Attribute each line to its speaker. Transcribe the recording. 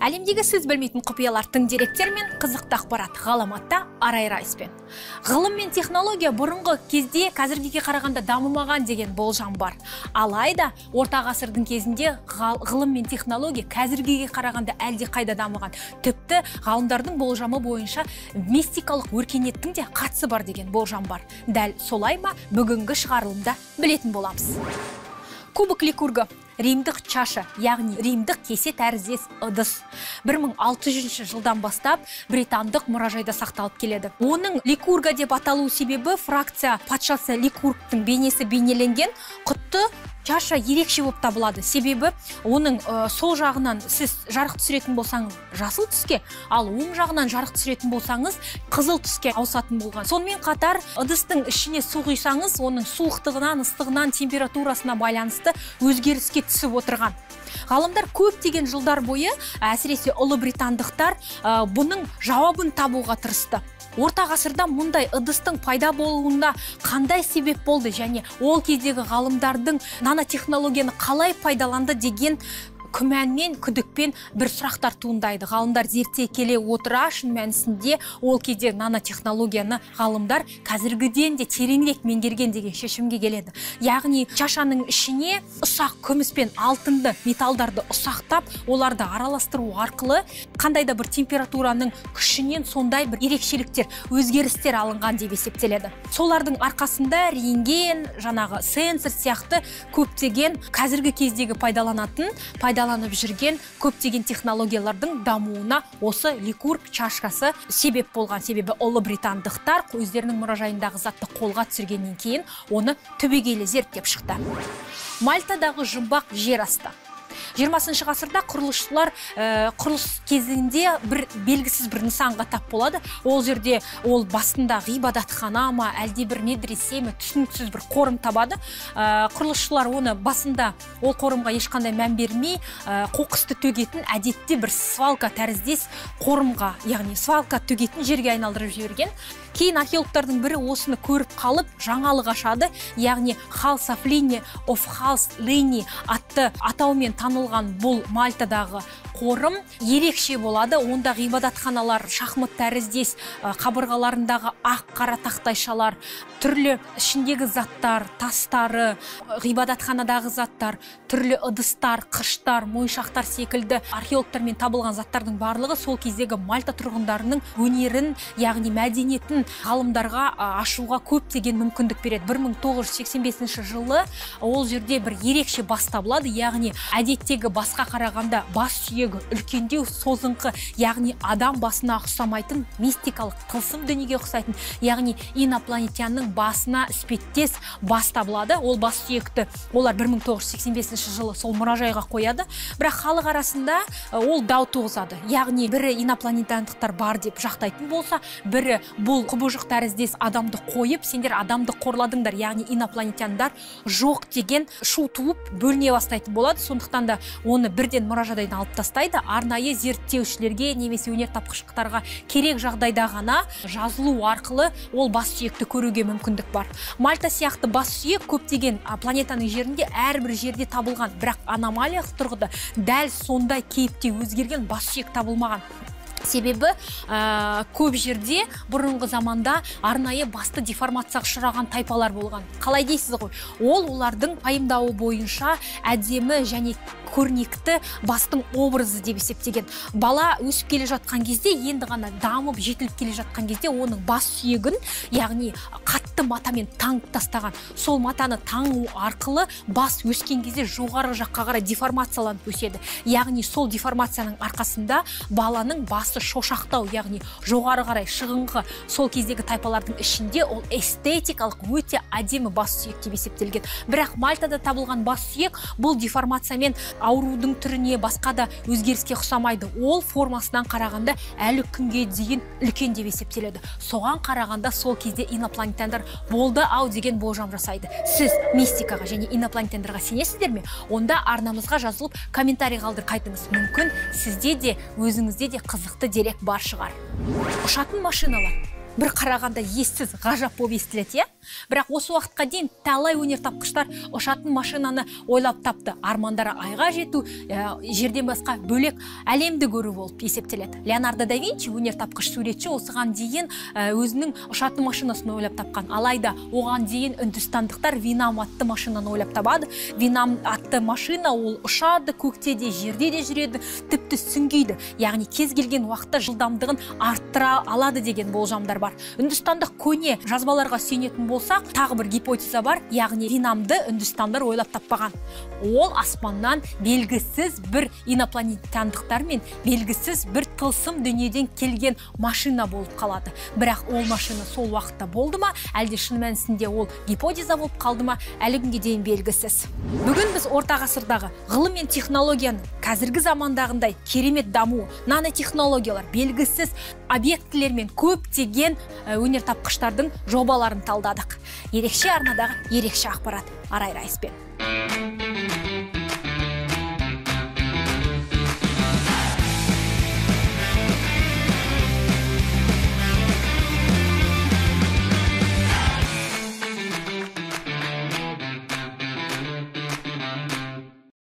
Speaker 1: Әлемдегі сіз білмейтін құпиялар, тың деректер мен қызықты ақпарат ғаламатта Арай Райспен. Ғылым мен технология бұрынғы кезде қазіргіге қарағанда дамымаған деген болжам бар. Алайда орта ғасырдың кезінде ғылым мен технология қазіргіге қарағанда әлде қайда дамыған. Тіпті ғалымдардың болжамы бойынша мистикалық өркениеттің де қатысы бар деген болжам бар. Дәл солай ма, бүгінгі шығарылымда білетін боламыз. Кубок Ликурга римдық чаша, яғни римдық кесе тәріздес ыдыс. 1600 жылдан бастап британдық мұражайда сақталып келеді. Оның Ликурга деп аталу себебі фракция патшасы Ликургтың бейнесі бейнеленген құтты чаша ерекше болып табылады. Себебі оның сол жағынан сіз жарық түсіретін болсаңыз жасыл түске, ал оң жағынан жарық түсіретін болсаңыз қызыл түске ауысатын болған. Сонымен қатар ыдыстың ішіне су құйсаңыз, оның суықтығынан, ыстығынан, температурасына байланысты өзгеріске түсіп отырған. Ғалымдар көптеген жылдар бойы, әсіресе ұлы британдықтар, бұның жауабын табуға тырысты. Орта ғасырда мұндай ыдыстың пайда болуында қандай себеп болды және ол кездегі ғалымдардың нанотехнологияны қалай пайдаланды деген күмәнмен, күдікпен бір сұрақтар туындайды. Ғалымдар зерттей келе отыра, шын мәнісінде ол кезде нанотехнологияны ғалымдар қазіргіден де тереңірек меңгерген деген шешімге келеді. Яғни чашаның ішіне ұсақ күміс пен алтынды металдарды ұсақтап, оларды араластыру арқылы қандай да бір температураның күшінен сондай бір ерекшеліктер, өзгерістер алынған деп есептеледі. Солардың арқасында рентген, жаңағы сенсор сияқты көптеген қазіргі кездегі пайдаланып жүрген көптеген технологиялардың дамуына осы Ликург чашкасы себеп болған. Себебі ұлы британдықтар өздерінің мұражайындағы затты қолға түсіргеннен кейін оны түбегейлі зерттеп шықты. Мальтадағы жұмбақ жер асты. 20 ғасырда құрылысшылар құрылыс кезінде бір белгісіз бір нысанға тап болады. Ол жерде ол басында ғибадатхана ма, әлде бір медресе ме, түсініксіз бір қорым табады. Құрылысшылар оны басында ол қорымға ешқандай мән бермей, қоқысты төгетін әдетте бір свалка тәріздес қорымға, яғни свалка төгетін жерге айналдырып жіберген. Кейін археологтардың бірі осыны көріп қалып, жаңалық ашады, яғни House of Lini of House Lini атты атаумен танылған бұл Мальтадағы қорым ерекше болады. Онда ғибадатханалар, шахмат тәріздес қабырғаларындағы ақ қара тақтайшалар, түрлі ішіндегі заттар, тастары, ғибадатханадағы заттар, түрлі ыдыстар, қыштар, мойыншақтар секілді археологтармен табылған заттардың барлығы сол кездегі Мальта тұрғындарының өнерін, яғни мәдениетін ғалымдарға ашуға көптеген мүмкіндік береді. 1985 жылы ол жерде бір ерекше бас табылады, яғни әдеттегі басқа қарағанда бас сүйегі үлкендеу, созыңқы, яғни адам басына ұқсамайтын, мистикалық тылсым дүниеге ұқсайтын, яғни инопланетянның басына іспеттес бас табылады. Ол бас сүйекті олар 1985 жылы сол мұражайға қояды. Бірақ халық арасында ол дау туғызады. Яғни бірі инопланетяндықтар бар деп жақтайтын болса, бірі бұл құбыжық тәріздес адамды қойып, сендер адамды қорладыңдар, яғни инопланетяндар жоқ деген шу туып бөліне бастайтын болады. Сондықтан да оны бірден мұражайдан алып тастайды. Арнайы зерттеушілерге немесе өнертапқыштарға керек жағдайда ғана жазылу арқылы ол бас сүйекті көруге мүмкіндік бар. Мальта сияқты бас сүйек көптеген планетаның жерінде әрбір жерде табылған, бірақ аномалиялық тұрғыда дәл сондай кейіпте өзгерген бас сүйек табылмаған. Себебі көп жерде бұрынғы заманда арнайы басты деформацияға ұшыраған тайпалар болған. Қалай дейсіз ғой? Ол олардың пайымдауы бойынша әдемі және көрнекті бастың образы деп есептеген. Бала өсіп келе жатқан кезде, енді ғана дамып жетіліп келе жатқан кезде оның бас сүйегін, яғни қатты матамен таңып тастаған. Сол матаны таңу арқылы бас өскен кезде жоғары жаққа қарай деформацияланып өседі. Яғни сол деформацияның арқасында баланың басы шошақтау, яғни жоғары қарай шығыңқы. Сол кездегі тайпалардың ішінде ол эстетикалық өте әдемі бас сүйек деп есептелген. Бірақ Мальтада табылған бас сүйек бұл деформациямен аурудың түріне, басқа да өзгеріске ұқсамайды. Ол формасынан қарағанда әлі күнге дейін үлкен деп есептеледі. Соған қарағанда сол кезде инопланетяндар болды ау деген болжам жасайды. Сіз мистикаға және инопланетяндарға сенесіздер ме? Онда арнамызға жазылып комментарий қалдырып қайтыңыз. Мүмкін сізде де, өзіңізде де қызықты дерек бар шығар. Ұшатын машиналар. Бір қарағанда ессіз, ғажап болып естіледі, иә? Бірақ осы уақытқа дейін талай өнертапқыштар ұшатын машинаны ойлап тапты. Армандары айға жету, жерден басқа бөлек әлемді көру болып есептеледі. Леонардо да Винчи, өнертапқыш суретші, осыған дейін өзінің ұшатын машинасын ойлап тапқан. Алайда оған дейін үндістандықтар Винам атты машинаны ойлап табады. Винам атты машина ол ұшады, көкте де, жерде де жүреді, тіпті сүңгиді. Яғни кез келген уақытта жылдамдығын арттыра алады деген болжамдар бар. Үндістандық көне жазбаларға сүйенетін болсақ, тағы бір гипотеза бар, яғни Винамды үндістандар ойлап таппаған. Ол аспаннан белгісіз бір инопланетяндықтар мен белгісіз бір тылсым дүниеден келген машина болып қалады. Бірақ ол машина сол уақытта болды ма, әлде шын мәнісінде ол гипотеза болып қалды ма, әлі күнге дейін белгісіз. Бүгін біз орта ғасырдағы ғылым мен технологияның қазіргі замандағындай керемет дамуы, нанотехнологиялар, белгісіз объектілер мен көптеген өнертапқыштардың жобаларын талдадық. Ерекше арнадағы ерекше ақпарат. Арай Райыспен.